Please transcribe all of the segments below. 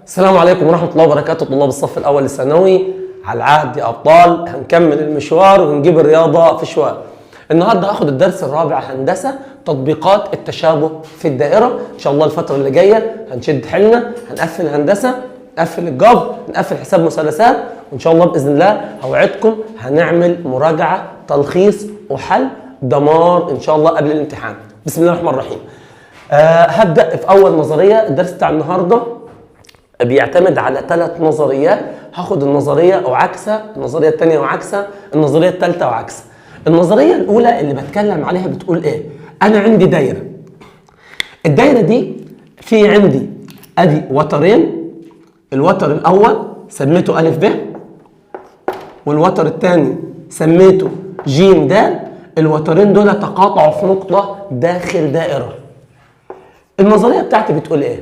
السلام عليكم ورحمة الله وبركاته طلاب الصف الأول الثانوي. على العهد يا أبطال، هنكمل المشوار ونجيب الرياضة في شوال. النهاردة هاخد الدرس الرابع هندسة تطبيقات التشابه في الدائرة. إن شاء الله الفترة اللي جاية هنشد حيلنا، هنقفل هندسة، نقفل الجبر، نقفل حساب مثلثات، وإن شاء الله بإذن الله هوعدكم هنعمل مراجعة تلخيص وحل دمار إن شاء الله قبل الامتحان. بسم الله الرحمن الرحيم. هبدأ في أول نظرية. الدرس بتاع النهارده بيعتمد على 3 نظريات. هاخد النظرية وعكسها، النظرية الثانية وعكسها، النظرية الثالثة وعكسها. النظرية الأولى اللي بتكلم عليها بتقول إيه؟ أنا عندي دايرة. الدايرة دي في عندي أدي وترين، الوتر الأول سميته ألف ب، والوتر الثاني سميته ج د. الوترين دول تقاطعوا في نقطة داخل دائرة. النظرية بتاعتي بتقول إيه؟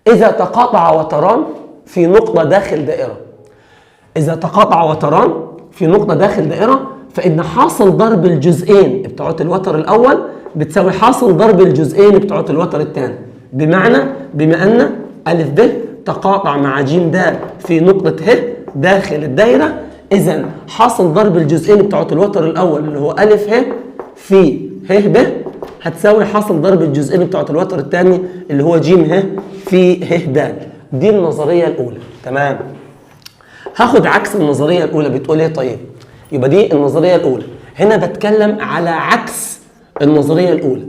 إذا تقاطع وتران في نقطة داخل دائرة، إذا تقاطع وتران في نقطة داخل دائرة فإن حاصل ضرب الجزئين بتوعت الوتر الأول بتساوي حاصل ضرب الجزئين بتوعت الوتر الثاني. بمعنى بما أن ألف ب تقاطع مع ج د في نقطة ه داخل الدائرة، إذا حاصل ضرب الجزئين بتوعت الوتر الأول اللي هو ألف ه في ه ب هتساوي حاصل ضرب الجزئين بتوعت الوتر الثاني اللي هو ج ه في ه د. دي النظرية الأولى. تمام. هاخد عكس النظرية الأولى بتقول إيه؟ طيب يبقى دي النظرية الأولى. هنا بتكلم على عكس النظرية الأولى.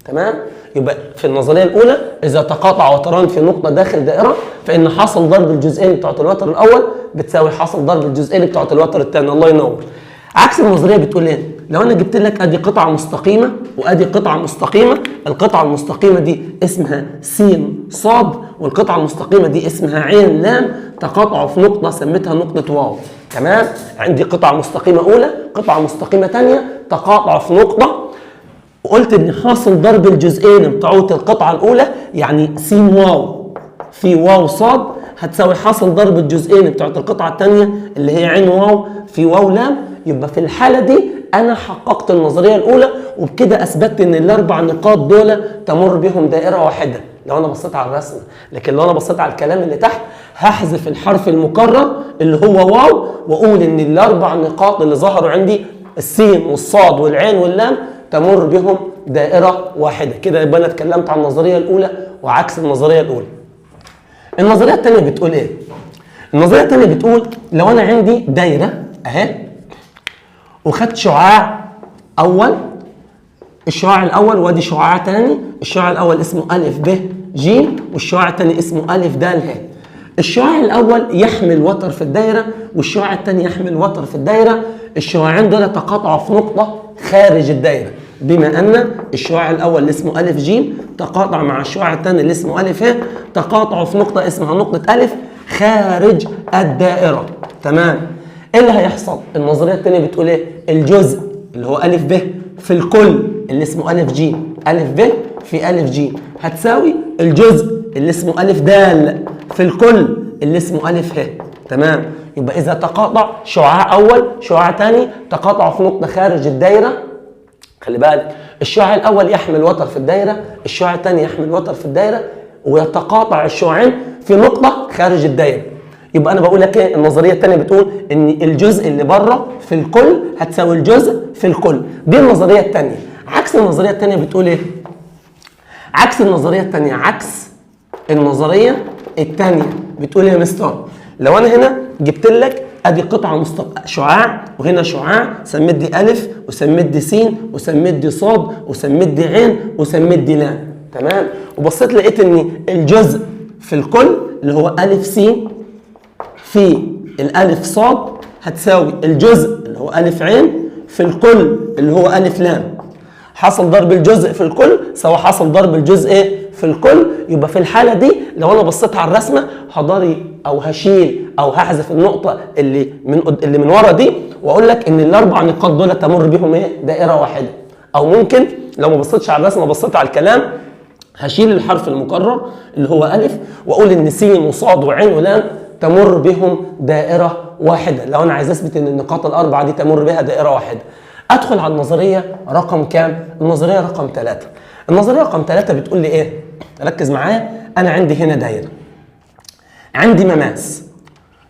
تمام. يبقى في النظرية الأولى إذا تقاطع وتران في نقطة داخل دائرة فإن حاصل ضرب الجزئين بتوعت الوتر الأول بتساوي حاصل ضرب الجزئين بتوعت الوتر الثاني. الله ينور. عكس النظرية بتقول ايه؟ لو انا جبت لك ادي قطعه مستقيمة وادي قطعه مستقيمة، القطعة المستقيمة دي اسمها س ص، والقطعه المستقيمة دي اسمها عين لام، تقاطعوا في نقطة سميتها نقطة واو. تمام؟ عندي قطعه مستقيمة اولى، قطعه مستقيمة ثانية، تقاطعوا في نقطة، وقلت ان حاصل ضرب الجزئين بتوعت القطعة الاولى يعني س واو في واو ص هتساوي حاصل ضرب الجزئين بتوعت القطعة الثانية اللي هي عين واو في واو لام. يبقى في الحالة دي انا حققت النظرية الاولى، وبكده اثبتت ان الاربع نقاط دول تمر بهم دائرة واحدة لو انا بصيت على الرسمة. لكن لو انا بصيت على الكلام اللي تحت هحذف الحرف المكرر اللي هو واو، واقول ان الاربع نقاط اللي ظهروا عندي السين والصاد والعين واللام تمر بهم دائرة واحدة. كده يبقى انا اتكلمت عن النظرية الاولى وعكس النظرية الاولى. النظرية الثانية بتقول ايه؟ النظرية الثانية بتقول لو انا عندي دايرة اهي وخدت شعاع اول، الشعاع الاول وادي شعاع ثاني، الشعاع الاول اسمه الف ب ج والشعاع الثاني اسمه الف د ه. الشعاع الاول يحمل وتر في الدايرة والشعاع الثاني يحمل وتر في الدايرة، الشعاعين دول تقاطعوا في نقطة خارج الدايرة. بما ان الشعاع الاول اللي اسمه الف ج تقاطع مع الشعاع الثاني اللي اسمه الف ه، تقاطعوا في نقطة اسمها نقطة الف خارج الدائرة. تمام. ايه اللي هيحصل؟ النظرية الثانية بتقول ايه؟ الجزء اللي هو الف ب في الكل اللي اسمه الف ج، الف ب في الف ج هتساوي الجزء اللي اسمه الف د في الكل اللي اسمه الف ه. تمام. يبقى اذا تقاطع شعاع اول شعاع ثاني تقاطعوا في نقطة خارج الدايرة، خلي بالك الشعاع الاول يحمل وتر في الدايرة، الشعاع الثاني يحمل وتر في الدايرة، ويتقاطع الشعاعين في نقطة خارج الدايرة. يبقى انا بقول لك ايه؟ النظرية الثانية بتقول ان الجزء اللي بره في الكل هتساوي الجزء في الكل. دي النظرية الثانية. عكس النظرية الثانية بتقول ايه؟ عكس النظرية الثانية، عكس النظرية الثانية بتقول ايه يا مستر؟ لو انا هنا جبت لك ادي قطعه شعاع وهنا شعاع، سميت دي الف وسميت دي س وسميت دي صاد وسميت دي عين وسميت دي لام. تمام. وبصيت لقيت ان الجزء في الكل اللي هو الف س في الالف صاد هتساوي الجزء اللي هو الف عين في الكل اللي هو الف لام. حصل ضرب الجزء في الكل سواء حصل ضرب الجزء ايه في الكل. يبقى في الحالة دي لو انا بصيت على الرسمة هضري او هشيل او هحذف النقطة اللي من ورا دي، واقول لك ان الاربع نقاط دول تمر بهم ايه؟ دائرة واحدة. او ممكن لو ما بصيتش على الرسمة بصيت على الكلام هشيل الحرف المكرر اللي هو الف واقول ان س وصاد وعين ولام تمر بهم دائرة واحدة. لو انا عايز اثبت ان النقاط الاربعة دي تمر بها دائرة واحدة. ادخل على النظرية رقم كام؟ النظرية رقم 3. النظرية رقم 3 بتقول لي ايه؟ ركز معايا. انا عندي هنا دايرة، عندي مماس،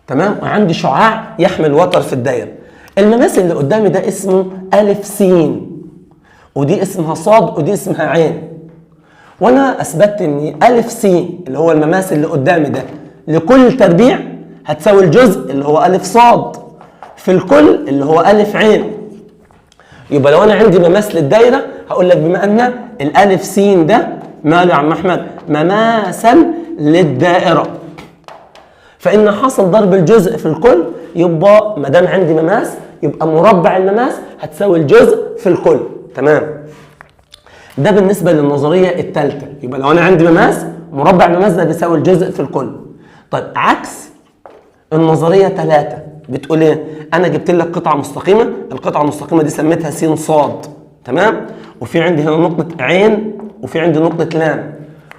تمام، وعندي شعاع يحمل وتر في الدايرة. المماس اللي قدامي ده اسمه ألف سين، ودي اسمها صاد، ودي اسمها عين. وانا اثبتت ان ألف سين اللي هو المماس اللي قدامي ده لكل تربيع هتساوي الجزء اللي هو ألف صاد في الكل اللي هو ألف عين. يبقى لو انا عندي مماس للدايره هقول لك بما ان الالف سين ده ماله يا عم احمد؟ مماسا للدائره، فان حصل ضرب الجزء في الكل يبقى ما دام عندي مماس يبقى مربع المماس هتساوي الجزء في الكل. تمام، ده بالنسبة للنظريه الثالثة. يبقى لو انا عندي مماس، مربع المماس ده بيساوي الجزء في الكل. طيب عكس النظرية 3 بتقول ايه؟ انا جبت لك قطعه مستقيمة، القطعة المستقيمة دي سميتها س صاد، تمام، وفي عندي هنا نقطة عين وفي عندي نقطة لام،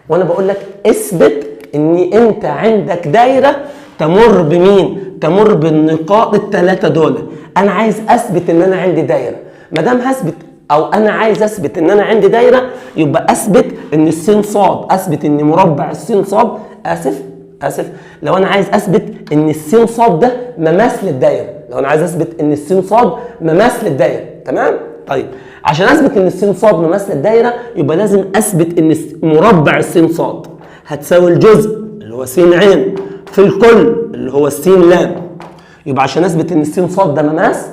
وانا بقول لك اثبت ان انت عندك دايرة تمر بمين؟ تمر بالنقاط الثلاثة دول. انا عايز اثبت ان انا عندي دايرة، ما دام هثبت او انا عايز اثبت ان انا عندي دايرة يبقى اثبت ان السين صاد، اثبت ان مربع السين صاد، اسف لو انا عايز اثبت ان السين صاد ده مماس للدايره، لو انا عايز اثبت ان السين صاد مماس للدايره، تمام؟ طيب عشان اثبت ان السين صاد مماس للدايره يبقى لازم اثبت ان مربع السين صاد هتساوي الجزء اللي هو س عين في الكل اللي هو السين لام. يبقى عشان اثبت ان السين صاد ده مماس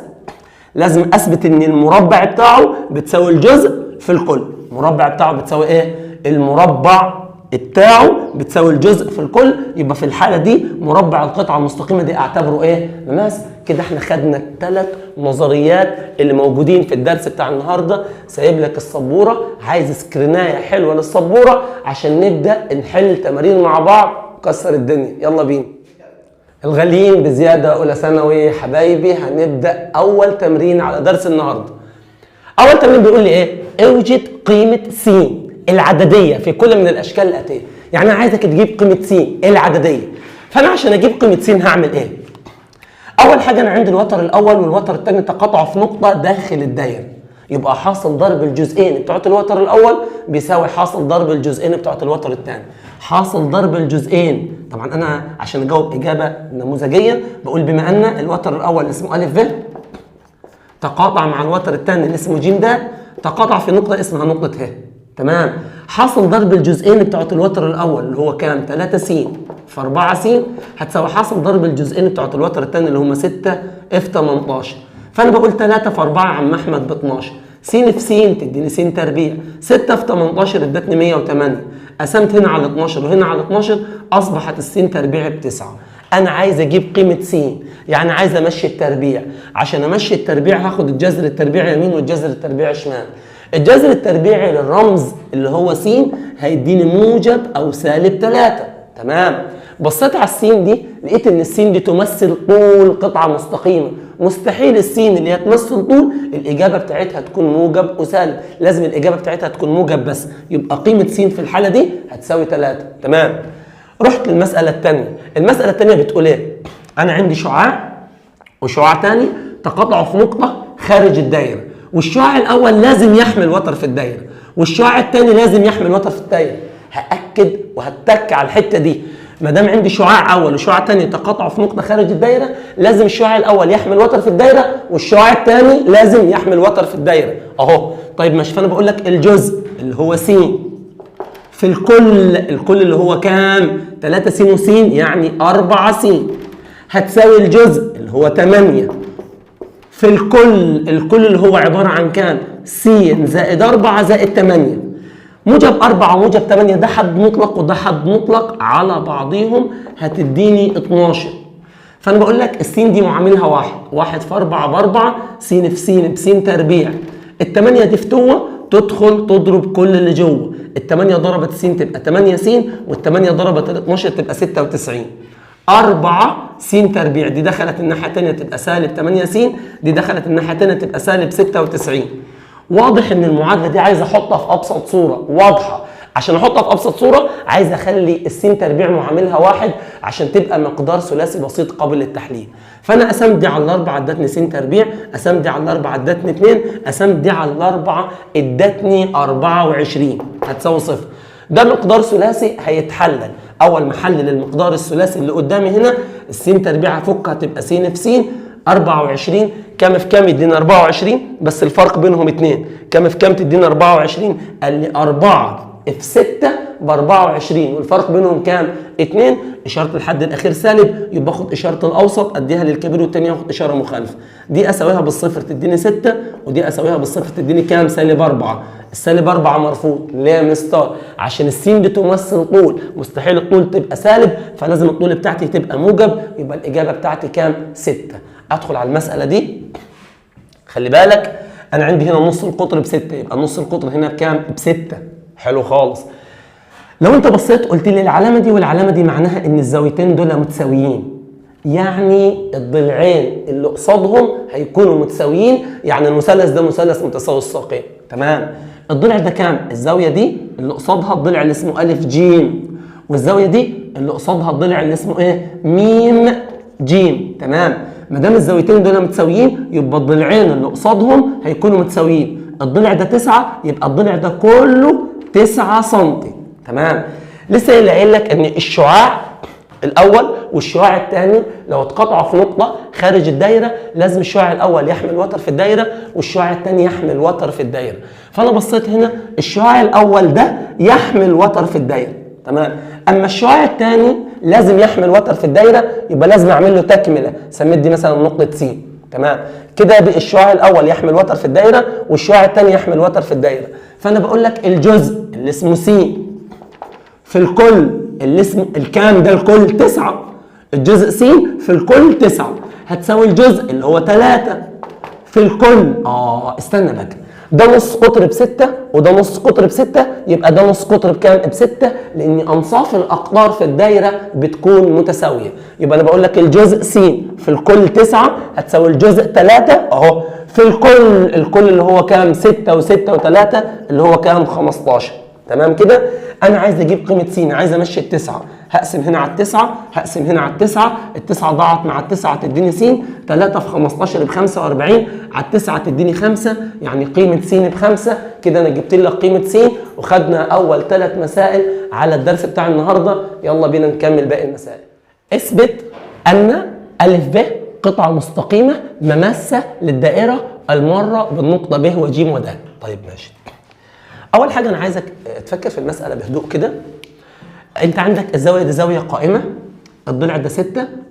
لازم اثبت ان المربع بتاعه بتساوي الجزء في الكل. المربع بتاعه بتساوي ايه؟ المربع بتاعه بتساوي الجزء في الكل. يبقى في الحالة دي مربع القطعة المستقيمة دي اعتبره ايه؟ مماس. كده احنا خدنا الثلاث نظريات اللي موجودين في الدرس بتاع النهارده. سايب لك السبوره، عايز سكرينايه حلوة للسبوره عشان نبدا نحل تمارين مع بعض كسر الدنيا. يلا بينا. الغاليين بزيادة اولى ثانوي حبايبي، هنبدا اول تمرين على درس النهارده. اول تمرين بيقول لي ايه؟ اوجد قيمة س العدديه في كل من الاشكال الاتية. يعني انا عايزك تجيب قيمة س العدديه. فانا عشان اجيب قيمة س هعمل ايه؟ اول حاجة انا عندي الوتر الاول والوتر الثاني تقاطعوا في نقطة داخل الدايرة، يبقى حاصل ضرب الجزئين بتوع الوتر الاول بيساوي حاصل ضرب الجزئين بتوع الوتر الثاني. حاصل ضرب الجزئين، طبعا انا عشان اجاوب اجابه نموذجيه بقول بما ان الوتر الاول اسمه ا ب تقاطع مع الوتر الثاني اللي اسمه ج د، تقاطع في نقطة اسمها نقطة ه، تمام. حاصل ضرب الجزئين بتوع الوتر الاول اللي هو كام؟ 3 س في 4 س هتساوي حاصل ضرب الجزئين بتوع الوتر الثاني اللي هم 6 في 18. فانا بقول 3 في 4 عم احمد ب 12، س في س تديني س تربيع، 6 في 18 ادتني 108، قسمت هنا على 12 وهنا على 12 اصبحت السين تربيع ب9. انا عايز اجيب قيمة س، يعني عايز امشي التربيع. عشان امشي التربيع هاخد الجذر التربيعي يمين والجذر التربيعي شمال. الجذر التربيعي للرمز اللي هو س هيديني موجب او سالب 3، تمام. بصيت على السين دي لقيت ان السين دي تمثل طول قطعه مستقيمة، مستحيل السين اللي هي تمثل طول الاجابة بتاعتها تكون موجب وسالب، لازم الاجابة بتاعتها تكون موجب بس. يبقى قيمة س في الحالة دي هتساوي 3، تمام. رحت للمسالة الثانية، المسالة الثانية بتقول ايه؟ انا عندي شعاع وشعاع ثاني تقاطعوا في نقطة خارج الدايرة، والشعاع الاول لازم يحمل وتر في الدايرة والشعاع الثاني لازم يحمل وتر في الدايرة. هاكد وهتك على الحتة دي، ما دام عندي شعاع اول وشعاع ثاني تقاطعوا في نقطة خارج الدايرة لازم الشعاع الاول يحمل وتر في الدايرة والشعاع الثاني لازم يحمل وتر في الدايرة اهو. طيب ماشي، فانا بقول لك الجزء اللي هو س في الكل، الكل اللي هو كام؟ 3 س وس يعني 4 س هتساوي الجزء اللي هو 8 في الكل، الكل اللي هو عبارة عن كام؟ س زائد 4 زائد 8. موجب 4 وموجب 8 ده حد مطلق وده حد مطلق على بعضيهم هتديني 12. فانا بقول لك السين دي معاملها 1، 1 في 4 ب 4، س في س بس تربيع. ال8 دي فتوه تدخل تضرب كل اللي جوه، ال8 ضربت س تبقى 8 س، وال8 ضربت ال 12 تبقى 96. 4 س تربيع دي دخلت الناحية الثانية تبقى سالب 8 س، دي دخلت الناحية الثانية تبقى سالب 96. واضح ان المعادلة دي عايز احطها في ابسط صوره، واضحة. عشان احطها في ابسط صوره عايز اخلي السين تربيع معاملها 1 عشان تبقى مقدار ثلاثي بسيط قابل للتحليل. فانا قسمت دي على الاربعة ادتني س تربيع، قسمت دي على الاربعة ادتني 2، قسمت دي على الاربعة ادتني 24 هتساوي صفر. ده مقدار ثلاثي هيتحلل. اول ما احلل المقدار الثلاثي اللي قدامي هنا، السين تربيع هفكها تبقى س في س 24، كام في كام يدينا 24، بس الفرق بينهم 2، كام في كام تدينا 24؟ قال لي 4 في 6 ب 24، والفرق بينهم كام؟ 2. اشارة الحد الاخير سالب، يبقى اخد اشارة الاوسط اديها للكبير والثاني اخد اشارة مخالفة. دي اساويها بالصفر تديني 6، ودي اساويها بالصفر تديني كام؟ سالب 4. السالب 4 مرفوض. ليه يا مستر؟ عشان السين بتمثل طول، مستحيل الطول تبقى سالب، فلازم الطول بتاعتي تبقى موجب، يبقى الاجابة بتاعتي كام؟ 6. ادخل على المسالة دي. خلي بالك انا عندي هنا نص القطر ب6، يبقى نص القطر هنا بكام؟ ب6. حلو خالص. لو انت بصيت قلت لي العلامة دي والعلامة دي معناها ان الزاويتين دول متساويين، يعني الضلعين اللي قصادهم هيكونوا متساويين، يعني المثلث ده مثلث متساوي الساقين. تمام. الضلع ده كام؟ الزاوية دي اللي قصادها الضلع اللي اسمه الف جيم، والزاويه دي اللي قصادها الضلع اللي اسمه ايه؟ ميم جيم. تمام. ما دام الزاويتين دول متساويين يبقى الضلعين اللي قصادهم هيكونوا متساويين. الضلع ده 9، يبقى الضلع ده كله 9 سم. تمام. لسه اللي قايل لك ان الشعاع الاول والشعاع الثاني لو اتقطعوا في نقطة خارج الدايرة لازم الشعاع الاول يحمل وتر في الدايرة والشعاع الثاني يحمل وتر في الدايرة. فانا بصيت هنا الشعاع الاول ده يحمل وتر في الدايرة، تمام، اما الشعاع الثاني لازم يحمل وتر في الدايرة، يبقى لازم اعمل له تكمله، سميت دي مثلا نقطة س. تمام كده، الشعاع الاول يحمل وتر في الدايرة والشعاع الثاني يحمل وتر في الدايرة. فانا بقول لك الجزء اللي اسمه س في الكل اللي اسمه الكام ده الكل 9، الجزء س في الكل 9 هتساوي الجزء اللي هو 3 في الكل. استنى بقى، ده نص قطر ب6 وده نص قطر ب6، يبقى ده نص قطر بكام؟ ب6، لان انصاف الاقطار في الدايرة بتكون متساوية. يبقى انا بقول لك الجزء س في الكل 9 هتساوي الجزء 3 اهو في الكل، الكل اللي هو كام؟ 6 و6 و3 اللي هو كام؟ 15. تمام كده. انا عايز اجيب قيمة س، عايز امشي التسعة، هقسم هنا على التسعة، هقسم هنا على التسعة، التسعة ضاعت مع التسعة تديني س، 3 في 15 ب 45، على التسعة تديني 5، يعني قيمة س ب5. كده انا جبت لك قيمة س، وخدنا اول 3 مسائل على الدرس بتاع النهارده. يلا بينا نكمل باقي المسائل. اثبت ان ا ب قطعه مستقيمة مماسه للدائره المارة بالنقطة ب وج ود. طيب ماشي. اول حاجة انا عايزك تفكر في المسالة بهدوء كده. انت عندك الزاوية دي زاوية قائمة، الضلع ده 6،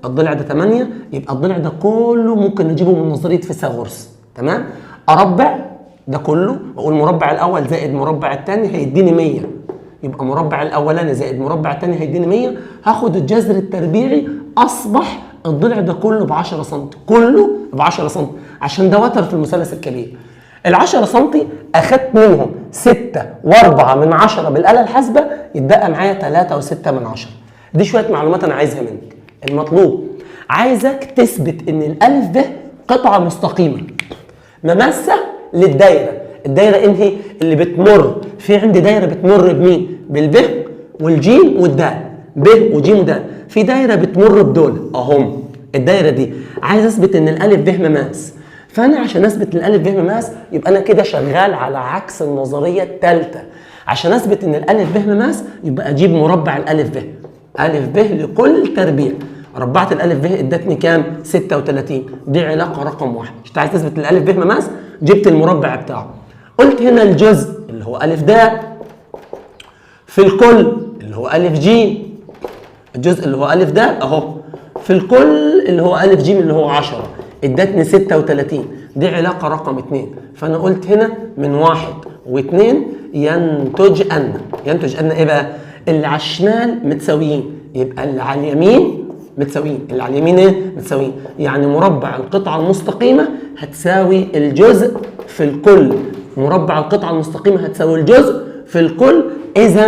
الضلع ده 8، يبقى الضلع ده كله ممكن نجيبه من نظرية فيثاغورس. تمام. اربع ده كله واقول مربع الاول زائد مربع الثاني هيديني 100، يبقى مربع الاولاني زائد مربع الثاني هيديني 100. هاخد الجذر التربيعي، اصبح الضلع ده كله ب 10 سم، كله ب 10 سم عشان ده وتر في المثلث الكبير. ال 10 سم اخدت منهم 6 و4 من 10 بالآلة الحاسبة، يتبقى معايا 3 و6 من 10. دي شوية معلومات انا عايزها منك. المطلوب عايزك تثبت ان الالف ب قطعة مستقيمة مماسة للدايرة. الدايرة انهي؟ اللي بتمر في عندي دايرة بتمر بمين؟ بالب والجيم والدال، ب وجيم ودال. في دايرة بتمر بدول اهم. الدايرة دي عايز اثبت ان الالف ب مماس. فانا عشان اثبت ان الالف ب مماس يبقى انا كده شغال على عكس النظرية الثالثة. عشان اثبت ان الالف ب مماس يبقى اجيب مربع الالف ب، الف ب لكل تربيع. ربعت الالف ب ادتني كام؟ 36. دي علاقة رقم 1. مش عايز تثبت ان الالف ب مماس، جبت المربع بتاعه. قلت هنا الجزء اللي هو الف د في الكل اللي هو الف ج، الجزء اللي هو الف د اهو في الكل اللي هو الف ج اللي هو 10، ادتني 36. دي علاقة رقم 2. فانا قلت هنا من 1 و2 ينتج ان، ينتج ان ايه بقى؟ اللي على الشمال متساويين، يبقى اللي على اليمين متساويين، اللي على اليمين ايه؟ متساويين. يعني مربع القطعة المستقيمة هتساوي الجزء في الكل، مربع القطعة المستقيمة هتساوي الجزء في الكل. اذا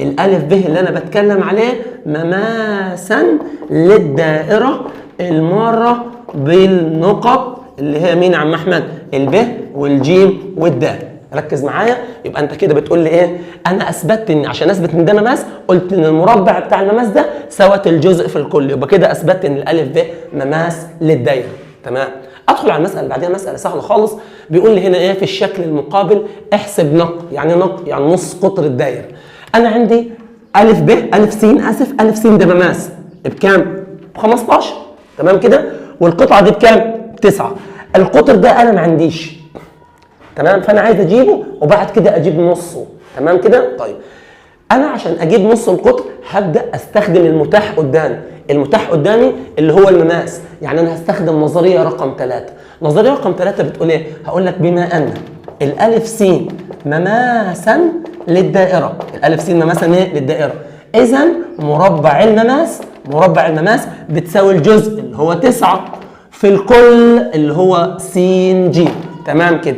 الالف ب اللي انا بتكلم عليه مماسا للدائره المارة بالنقط اللي هي مين يا عم احمد؟ الب والجيم والدال. ركز معايا. يبقى انت كده بتقول لي ايه؟ انا اثبتت ان عشان اثبت ان ده مماس قلت ان المربع بتاع المماس ده سوت الجزء في الكل، يبقى كده اثبتت ان الالف ب مماس للدايره. تمام. ادخل على المسالة اللي بعديها، مسالة سهلة خالص. بيقول لي هنا ايه؟ في الشكل المقابل احسب نق، يعني نق يعني نص قطر الدايرة. انا عندي الف ب الف س، اسف الف س ده مماس بكام؟ ب 15، تمام كده؟ والقطعه دي بكام؟ ب9. القطر ده انا ما عنديش، تمام؟ فانا عايز اجيبه وبعد كده اجيب نصه، تمام كده؟ طيب انا عشان اجيب نص القطر هبدا استخدم المتاح قدامي، المتاح قدامي اللي هو المماس، يعني انا هستخدم نظرية رقم 3. نظرية رقم 3 بتقول ايه؟ هقول لك بما ان الالف س مماسا للدائره، الالف س مماسا ايه؟ للدائره، اذا مربع المماس، مربع المماس بتساوي الجزء اللي هو 9 في الكل اللي هو س ج، تمام كده؟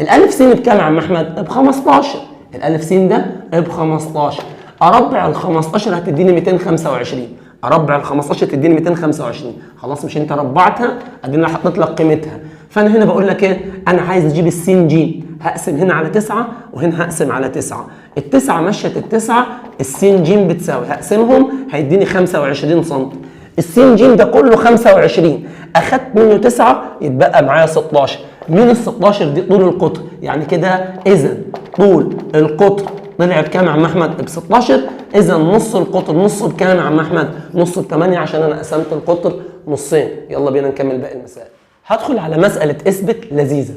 الالف س بكام يا عم احمد؟ ب 15. الالف س ده ب 15، اربع ال 15 هتديني 225، اربع ال 15 تديني 225، خلاص مش انت ربعتها؟ ادينا حطيت لك قيمتها. فانا هنا بقول لك ايه؟ انا عايز اجيب السين ج، هقسم هنا على 9 وهنا هقسم على 9، التسعة مشت التسعة، السين ج بتساوي، هقسمهم هيديني 25 سم. السين ج ده كله 25، اخدت منه 9 يتبقى معايا 16. مين ال 16 دي؟ طول القطر، يعني كده اذا طول القطر طلع بكام يا عم احمد؟ ب 16. اذا نص القطر، نصه بكام يا عم احمد؟ نص ب 8 عشان انا قسمت القطر نصين. يلا بينا نكمل باقي المسائل. هدخل على مسألة اثبت لذيذة.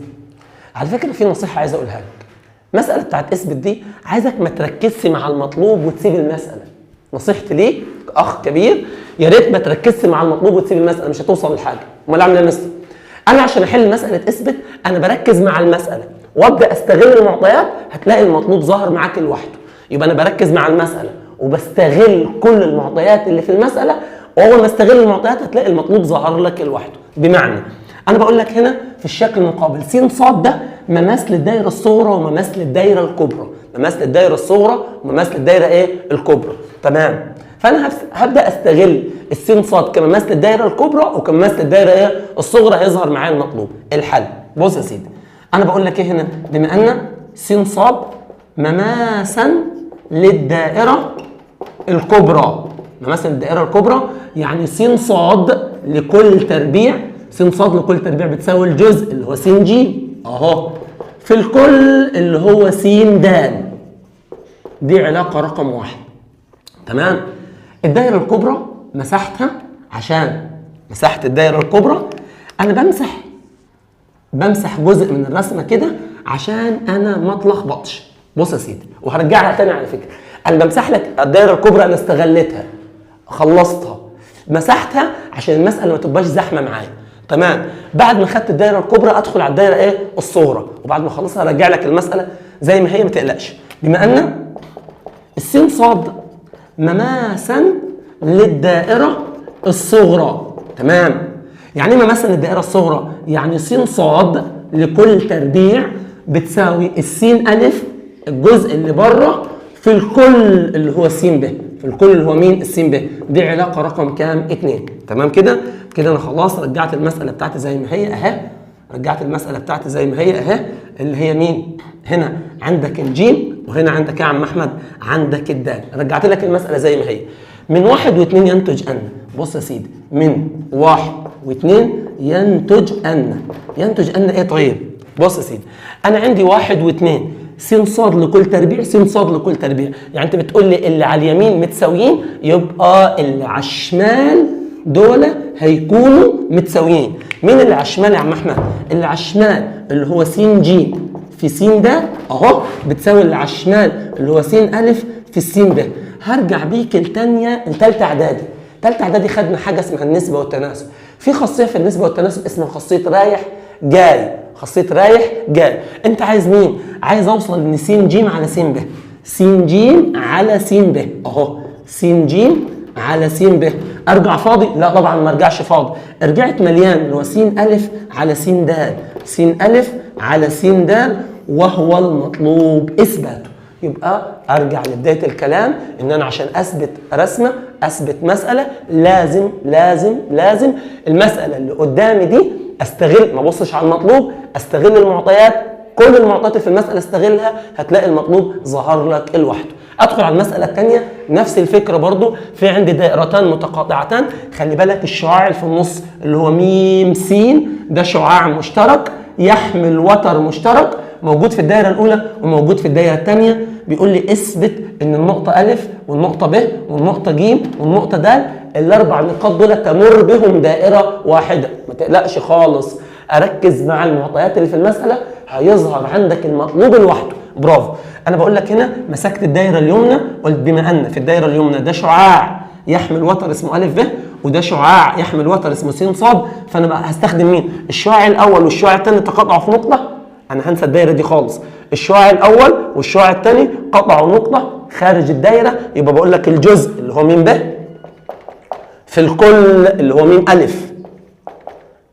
على فكرة في نصيحة عايز اقولها لك. المسألة بتاعت اثبت دي عايزك ما تركزش مع المطلوب وتسيب المسألة. نصيحتي ليك اخ كبير، يا ريت ما تركزش مع المطلوب وتسيب المسألة، مش هتوصل لحاجة. امال اعمل ايه يا مستر؟ انا عشان احل مسألة اثبت انا بركز مع المسألة وابدا استغل المعطيات، هتلاقي المطلوب ظهر معاك لوحده. يبقى انا بركز مع المسألة وبستغل كل المعطيات اللي في المسألة، واول ما استغل المعطيات هتلاقي المطلوب ظهر لك لوحده. بمعنى انا بقول لك هنا في الشكل المقابل س ص ده مماس للدايره الصغرى ومماس للدايره الكبرى، مماس للدايره الصغرى ومماس للدايره ايه؟ الكبرى، تمام؟ فانا هبدا استغل السين ص كمماس للدايره الكبرى وكمماس للدايره ايه؟ الصغرى، هيظهر معايا المطلوب. الحل بص يا سيدي، انا بقول لك ايه هنا؟ بما ان س ص مماسا للدائره الكبرى، مماسا للدائره الكبرى يعني س ص لكل تربيع، س ص لكل تربيع بتساوي الجزء اللي هو س ج اهو في الكل اللي هو س د. دي علاقة رقم 1، تمام؟ الدايرة الكبرى مساحتها، عشان مساحة الدايرة الكبرى انا بمسح جزء من الرسمة كده عشان انا ما اتلخبطش. بص يا سيدي، وهرجعها تاني على فكرة، انا بمسح لك الدايرة الكبرى، انا استغلتها خلصتها مسحتها عشان المسالة ما تبقاش زحمة معايا، تمام؟ بعد ما خدت الدايرة الكبرى ادخل على الدايرة ايه؟ الصغرى، وبعد ما اخلصها ارجع لك المسالة زي ما هي، ما تقلقش. بما ان السين ص مماسا للدائره الصغرى، تمام؟ يعني ايه مماسا للدائره الصغرى؟ يعني س ص لكل تربيع بتساوي السين الف الجزء اللي بره في الكل اللي هو س ب، في الكل اللي هو مين؟ السين ب. دي علاقة رقم كام؟ 2، تمام كده؟ كده انا خلاص رجعت المسالة بتاعتي زي ما هي اهي، رجعت المسالة بتاعتي زي ما هي اهي، اللي هي مين؟ هنا عندك الجيم وهنا عندك يا عم احمد عندك الدال، رجعت لك المسالة زي ما هي. من 1 و2 ينتج ان، بص يا سيدي، من 1 و2 ينتج ان، ينتج ان ايه؟ طيب بص يا سيدي، انا عندي 1 و2 س ص لكل تربيع، س ص لكل تربيع، يعني انت بتقول لي اللي على اليمين متساويين، يبقى اللي على الشمال دول هيكونوا متساويين. مين اللي على الشمال يا عم احمد؟ اللي على الشمال اللي هو س ج في س د اهو بتساوي اللي على الشمال اللي هو س ا في الس ب. هرجع بيك الثانية الثالثة اعدادي، ثالثة اعدادي خدنا حاجة اسمها النسبة والتناسب. في خاصية في النسبة والتناسب اسمها خاصية رايح جاي، خاصية رايح جاي. انت عايز مين؟ عايز اوصل ان س ج على س ب، س ج على س ب اهو، س ج على س ب. ارجع فاضي؟ لا طبعا ما ارجعش فاضي، رجعت مليان اللي هو س ا على س د، س ا على س د، وهو المطلوب اثباته. يبقى ارجع لبداية الكلام ان انا عشان اثبت رسمه، اثبت مسالة، لازم لازم لازم المسالة اللي قدامي دي استغل، ما ابصش على المطلوب، استغل المعطيات، كل المعطيات في المسالة استغلها، هتلاقي المطلوب ظهر لك لوحده. ادخل على المسالة الثانية، نفس الفكرة برضو، في عندي دائرتان متقاطعتان، خلي بالك الشعاع اللي في النص اللي هو م س ده شعاع مشترك يحمل وتر مشترك موجود في الدائرة الاولى وموجود في الدائرة الثانية. بيقول لي اثبت ان النقطة أ والنقطة ب والنقطة ج والنقطة د الاربع نقاط دول تمر بهم دائرة واحدة. ما تقلقش خالص، اركز مع المعطيات اللي في المسالة هيظهر عندك المطلوب لوحده. برافو. انا بقول لك هنا مسكت الدايرة اليمنى، قلت بما ان في الدايرة اليمنى ده شعاع يحمل وتر اسمه أ ب وده شعاع يحمل وتر اسمه س ص، فانا بقى هستخدم مين؟ الشعاع الاول والشعاع الثاني تقاطعوا في نقطة، انا هنسى الدايرة دي خالص. الشعاع الاول والشعاع الثاني قطعوا نقطة خارج الدايرة، يبقى بقول لك الجزء اللي هو م ب في الكل اللي هو م أ.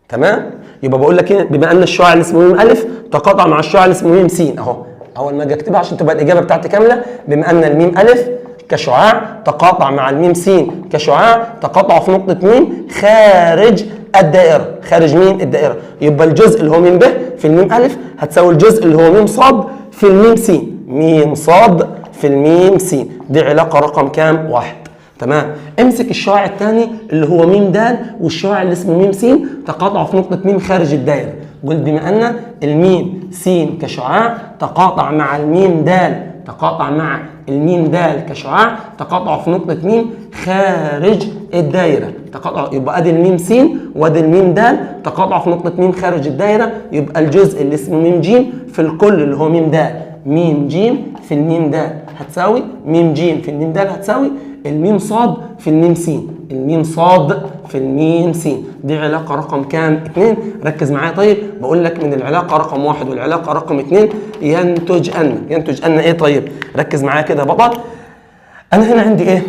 تمام؟ يبقى بقول لك بما ان الشعاع اللي اسمه م أ تقاطع مع الشعاع اللي اسمه م س اهو، اول ما اجي اكتبها عشان تبقى الاجابة بتاعتي كاملة، بما ان الميم أ كشعاع تقاطع مع الميم س كشعاع تقاطعوا في نقطة م خارج الدائرة، خارج مين؟ الدائرة. يبقى الجزء اللي هو م ب في الميم أ هتساوي الجزء اللي هو م ص في الميم س، م ص في الميم س. دي علاقة رقم كام؟ واحد. تمام. امسك الشعاع الثاني اللي هو م د والشعاع اللي اسمه م س تقاطعوا في نقطة م خارج الدائرة. قلت بما ان الميم س كشعاع تقاطع مع الميم د، تقاطع مع الميم د كشعاع تقاطعوا في نقطة م خارج الدايرة، تقاطع، يبقى ادي الميم س وادي الميم د تقاطعوا في نقطة م خارج الدايرة، يبقى الجزء اللي اسمه م ج في الكل اللي هو م د، م ج في الميم د هتساوي م ج في الميم د هتساوي الميم ص في الميم س، الميم ص في الميم س. دي علاقة رقم كام؟ 2. ركز معايا. طيب بقول لك من العلاقة رقم 1 والعلاقة رقم 2 ينتج أن، ينتج أن إيه؟ طيب ركز معايا كده يا بطل. أنا هنا عندي إيه؟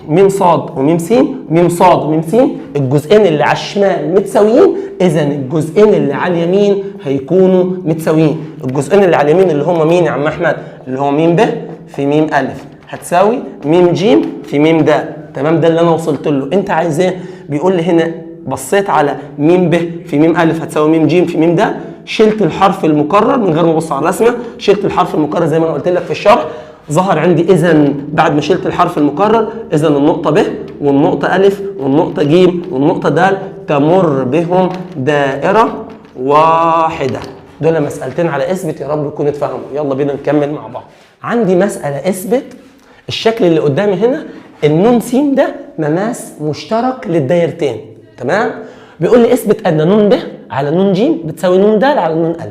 ميم ص وميم س، ميم ص وميم س، الجزئين اللي على الشمال متساويين، إذا الجزئين اللي على اليمين هيكونوا متساويين. الجزئين اللي على اليمين اللي هم مين يا عم أحمد؟ اللي هو ميم ب في ميم أ هتساوي ميم ج في ميم د. تمام، ده اللي انا وصلت له. انت عايز ايه؟ بيقول لي هنا بصيت على ميم ب في ميم أ هتساوي ميم ج في ميم د، شلت الحرف المكرر من غير ما ابص على الرسمة، شلت الحرف المكرر زي ما انا قلت لك في الشرح، ظهر عندي اذا بعد ما شلت الحرف المكرر اذا النقطة ب والنقطة أ والنقطة ج والنقطة د تمر بهم دائرة واحدة. دول مسألتين على اثبت، يا رب يكونوا اتفهموا. يلا بينا نكمل مع بعض. عندي مسألة اثبت الشكل اللي قدامي هنا النون س ده مماس مشترك للدايرتين. تمام؟ بيقول لي اثبت ان نون ب على نون ج بتساوي نون د على نون أ.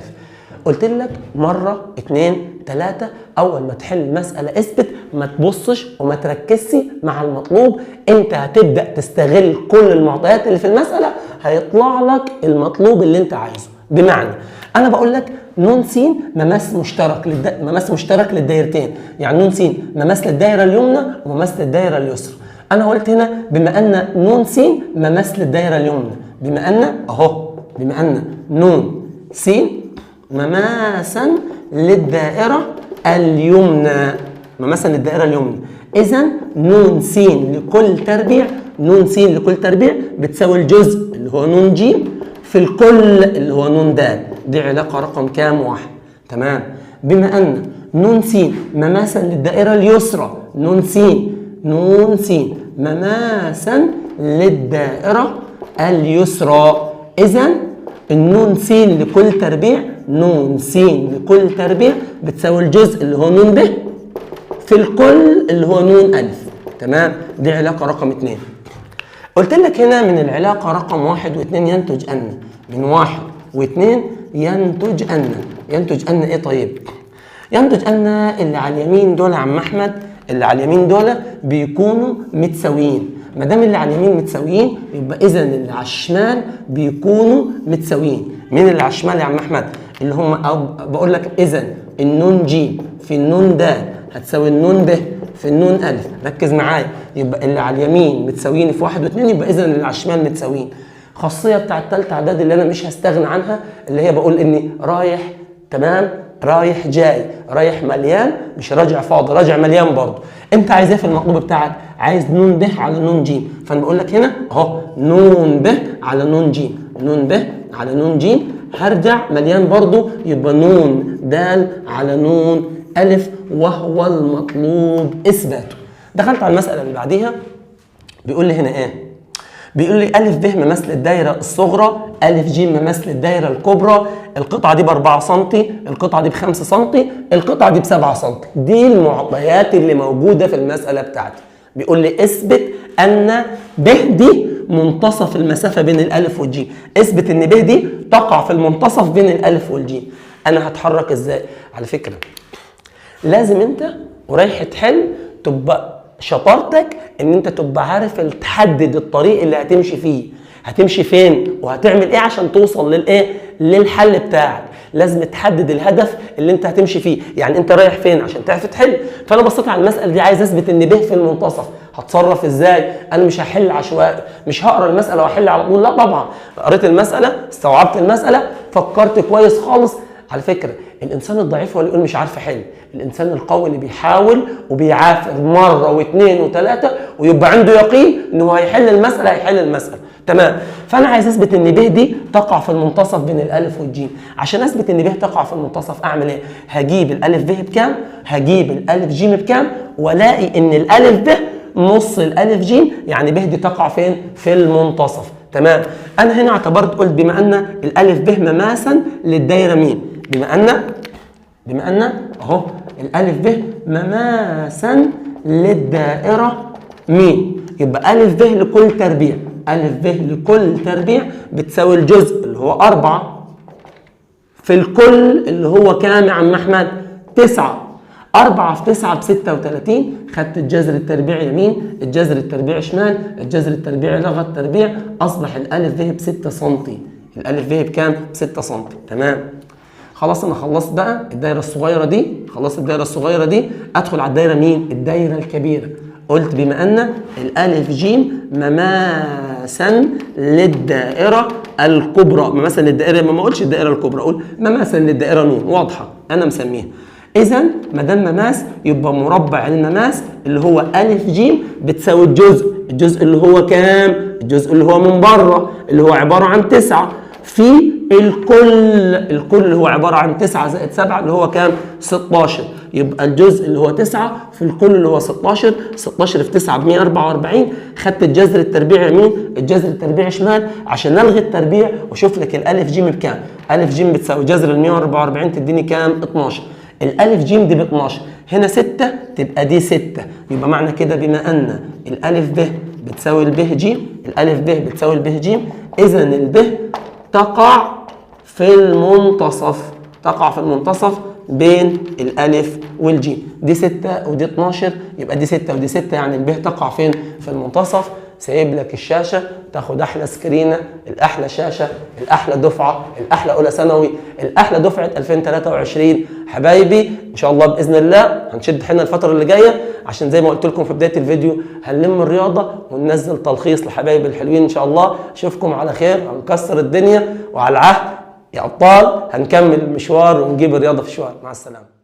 قلت لك مرة 2 3 اول ما تحل مسالة اثبت ما تبصش وما تركزش مع المطلوب، انت هتبدا تستغل كل المعطيات اللي في المسالة هيطلع لك المطلوب اللي انت عايزه. بمعنى انا بقول لك نون س مماس مشترك مماس مشترك للدايرتين، يعني نون س مماس للدايره اليمنى ومماس للدايره اليسرى. انا قلت هنا بما ان نون س مماس للدايره اليمنى، بما ان اهو، بما ان نون س مماسا للدائره اليمنى، مماسا للدائره اليمنى، اذا نون س لكل تربيع، نون س لكل تربيع بتساوي الجزء اللي هو نون ج في الكل اللي هو نون د. دي علاقة رقم كام؟ واحد. تمام. بما أن نون س مماسا للدائرة اليسرى، نون س، نون س مماسا للدائرة اليسرى، إذا النون س لكل تربيع، نون س لكل تربيع بتساوي الجزء اللي هو نون ب في الكل اللي هو نون أ. تمام. دي علاقة رقم 2. قلت لك هنا من العلاقة رقم 1 و2 ينتج أن، من 1 و2 ينتج أن، ينتج أن إيه؟ طيب ينتج أن اللي على اليمين دول يا عم أحمد، اللي على اليمين دول بيكونوا متساويين. ما دام اللي على اليمين متساويين يبقى إذا اللي على الشمال بيكونوا متساويين. مين اللي على الشمال يا عم أحمد؟ اللي هم بقول لك إذا النون ج في النون د هتساوي النون ب في النون أ. ركز معايا، يبقى اللي على اليمين متساويين في 1 و2، يبقى إذا اللي على الشمال متساويين. خاصية بتاع الثالثة إعدادي اللي أنا مش هستغنى عنها اللي هي بقول إني رايح، تمام، رايح جاي، رايح مليان مش راجع فاضي، راجع مليان برضه. أنت عايز إيه في المطلوب بتاعك؟ عايز نون ب على نون ج، فأنا بقول لك هنا أهو نون ب على نون ج، نون ب على نون ج، هرجع مليان برضه، يبقى نون د على نون أ، وهو المطلوب إثباته. دخلت على المسألة اللي بعديها، بيقول لي هنا إيه؟ بيقول لي أ ب مماثل الدايرة الصغرى، أ ج مماثل الدايرة الكبرى، القطعة دي ب 4 سم، القطعة دي ب 5 سم، القطعة دي ب 7 سم. دي المعطيات اللي موجودة في المسالة بتاعتي. بيقول لي اثبت ان ب دي منتصف المسافة بين الالف والجيم، اثبت ان ب دي تقع في المنتصف بين الالف والجيم. انا هتحرك ازاي؟ على فكرة لازم انت ورايح تحل تبقى شطارتك ان انت تبقى عارف تحدد الطريق اللي هتمشي فيه، هتمشي فين وهتعمل ايه عشان توصل للايه؟ للحل بتاعك. لازم تحدد الهدف اللي انت هتمشي فيه، يعني انت رايح فين عشان تعرف تحل. فانا بصيت على المسالة دي، عايز اثبت ان ب في المنتصف، هتصرف ازاي؟ انا مش هحل عشوائي، مش هقرا المسالة واحل على طول، لا طبعا. قريت المسالة، استوعبت المسالة، فكرت كويس خالص. على فكرة الانسان الضعيف هو اللي يقول مش عارف احل، الانسان القوي اللي بيحاول وبيعافر مرة واثنين وثلاثة ويبقى عنده يقين ان هو هيحل المسالة، هيحل المسالة. تمام. فانا عايز اثبت ان ب دي تقع في المنتصف بين الالف والجيم. عشان اثبت ان ب تقع في المنتصف اعمل ايه؟ هجيب الالف ب بكام، هجيب الالف ج بكام، والاقي ان الالف ب نص الالف ج، يعني ب دي تقع فين؟ في المنتصف. تمام. انا هنا اعتبرت، قلت بما ان الالف ب مماسا للدايره ميم، بما ان اهو الالف ب مماسا للدائره ميم، يبقى الف ب لكل تربيع، الف ب لكل تربيع بتساوي الجزء اللي هو 4 في الكل اللي هو كام يا عم احمد؟ 9. 4 في 9 ب 36. خدت الجذر التربيعي يمين، الجذر التربيعي شمال، الجذر التربيعي لغى التربيع، اصبح الالف ب ب 6 سم. الالف ب بكام؟ ب 6 سم. تمام. خلاص انا خلصت بقى الدايرة الصغيرة دي، خلصت الدايرة الصغيرة دي، ادخل على الدايرة مين؟ الدايرة الكبيرة. قلت بما ان الالف ج مماسا للدائره الكبرى، مماسا للدائره، ما اقولش الدائرة الكبرى، اقول مماسا للدائره نون، واضحة انا مسميها. اذا ما دام مماس يبقى مربع المماس اللي هو الف ج بتساوي الجزء، الجزء اللي هو كام؟ الجزء اللي هو من بره اللي هو عبارة عن 9 في الكل، الكل اللي هو عبارة عن 9 زائد 7 اللي هو كام؟ 16. يبقى الجزء اللي هو 9 في الكل اللي هو 16، 16 في 9 ب 144. خدت الجذر التربيعي يمين، الجذر التربيعي شمال عشان الغي التربيع واشوف لك الالف ج بكام. الف ج بتساوي جذر ال 144 تديني كام؟ 12. الالف ج دي ب 12، هنا 6 تبقى دي 6، يبقى معنى كده بما ان الالف ب بتساوي الب ج، الالف ب بتساوي الب ج، اذا الب تقع في المنتصف، تقع في المنتصف بين الالف والجيم. دي 6 ودي 12، يبقى دي 6 ودي 6، يعني الب تقع فين؟ في المنتصف. سايب لك الشاشة تاخد احلى سكرينه، الاحلى شاشة، الاحلى دفعه، الاحلى اولى ثانوي، الاحلى دفعه 2023. حبايبي ان شاء الله باذن الله هنشد حيلنا الفترة اللي جاية، عشان زي ما قلت لكم في بداية الفيديو هنلم الرياضة وننزل تلخيص لحبايبي الحلوين ان شاء الله. اشوفكم على خير، هنكسر الدنيا وعلى العهد يا ابطال، هنكمل المشوار ونجيب الرياضة في شوار. مع السلامة.